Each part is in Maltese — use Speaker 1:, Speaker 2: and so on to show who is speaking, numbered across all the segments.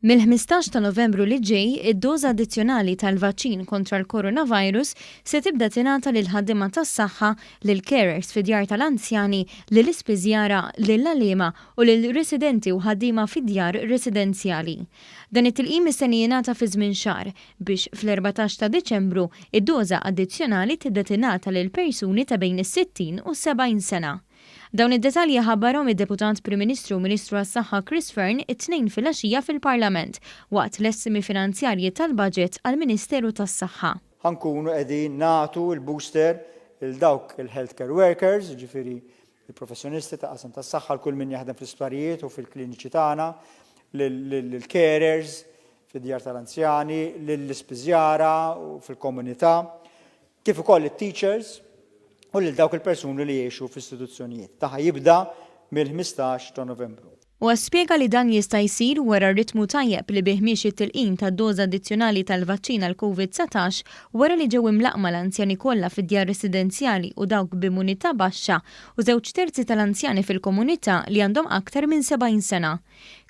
Speaker 1: Mill-15 ta' Novembru li ġej, id-doża addizzjonali tal-vaċċin kontra l-coronavirus se tibda tingħata lill-ħaddiema tas-saħħa, lill-carers fid-djar tal-anzjani, lill-ispiżjara, lill-għalliema u lil residenti u ħaddiema fi djar residenzjali. Dan it-tilqim mistenni jingħata fi żmien xahar, biex fl-14 ta' Diċembru, id-doża addizzjonali tibda tingħata lil persuni ta' bejn is-60 u s-70 sena. Dawn id-detalji ħabbarhom id-Deputat Prim Ministru u Ministru għas-Saħħa Chris Fearne it-Tnejn filgħaxija fil-Parlament waqt l-estimi finanzjarji tal-budget għall-Ministeru tas-Saħħa.
Speaker 2: Ħa nkunu qegħdin nagħtu l-booster lil dawk il-healthcare workers, jiġifieri l-professjonisti ta' qasam tas-saħħa, lil kull min jaħdem fl-isptarijiet u fil-kliniċi tagħna, lill-carers fid-djar tal-anzjani, lill-ispiżjara u fil-komunità, kif ukoll lit-teachers u lil dawk il-persuni li jgħixu f'istituzzjonijiet. Dan ħa jibda mill-15 ta' Novembru.
Speaker 1: Huwa spjega li dan jista' jsir wara r-ritmu tajjeb li bih miexi t-tilqim tad-doża addizzjonali tal-vaċċin għall-Covid 19 wara li ġew imlaqqma l-anzjani kollha fid-djar residenzjali u dawk b'immunità baxxa u żewġ terzi tal-anzjani fil-komunità li għandhom aktar minn 70 sena.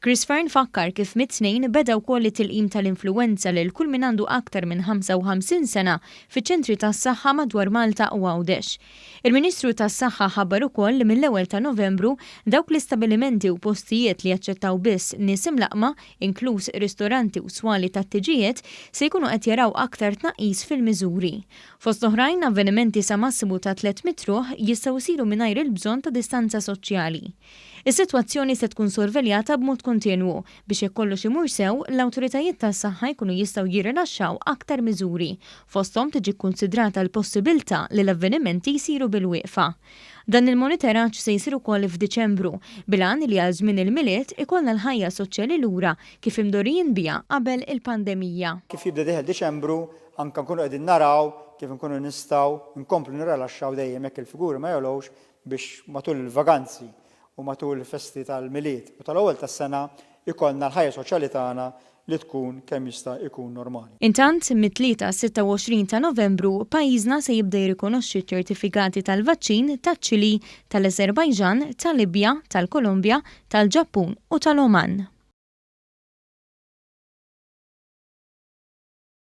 Speaker 1: Chris Fearne fakkar kif mit-Tnejn beda wkoll it-tilqim tal-influwenza lil kull min għandu aktar minn 55 sena fiċ-ċentri tas-saħħa madwar Malta u Għawdex. Il-Ministru tas-Saħħa ħabbar ukoll li mill-ewwel ta' Novembru dawk l-istabilimenti u postijiet li jaċċettaw biss nies imlaqqma, inkluż ristoranti u swali tat-tiġijiet, se jkunu qed jaraw aktar tnaqqis fil-miżuri. Fost oħrajn, avvenimenti sa massimu ta' 300 ruħ jistgħu jsiru mingħajr il-bżonn ta' distanza soċjali. Is-sitwazzjoni se tkun sorveljata b'mod kontinwu biex jekk kollox imur sew, l-awtoritajiet tas-saħħa jkunu jistgħu jirrilaxxaw aktar miżuri, fosthom tiġi kkunsidrata l-possibiltà li l-avvenimenti jsiru bilwieqfa. Dan il-moniteraġġ se jsir ukoll f'Diċembru, bil-għan li għal żmien il-Milied ikollna l-ħajja soċjali lura kif imdorrijin biha qabel il-pandemija.
Speaker 2: Kif jibda dieħel Diċembru, anke nkunu qegħdin naraw kif inkunu nistgħu nkomplu nirrilaxxaw dejjem jekk il-figuri ma jogħlewx biex matul il-vaganzi u matul il-festi tal-Milied u tal-Ewwel tas-Sena jkollna l-ħajja soċjali tagħna li tkun kemm jista' jkun normali.
Speaker 1: Intant, mit-Tlieta 26 ta' Novembru, pajjiżna se jibda jirrikonoxxi ċ-ċertifikati tal-vaċċin taċ-Ċilì, tal-Ażerbajġan, tal-Libja, tal-Kolombja, tal-Ġappun u tal-Oman.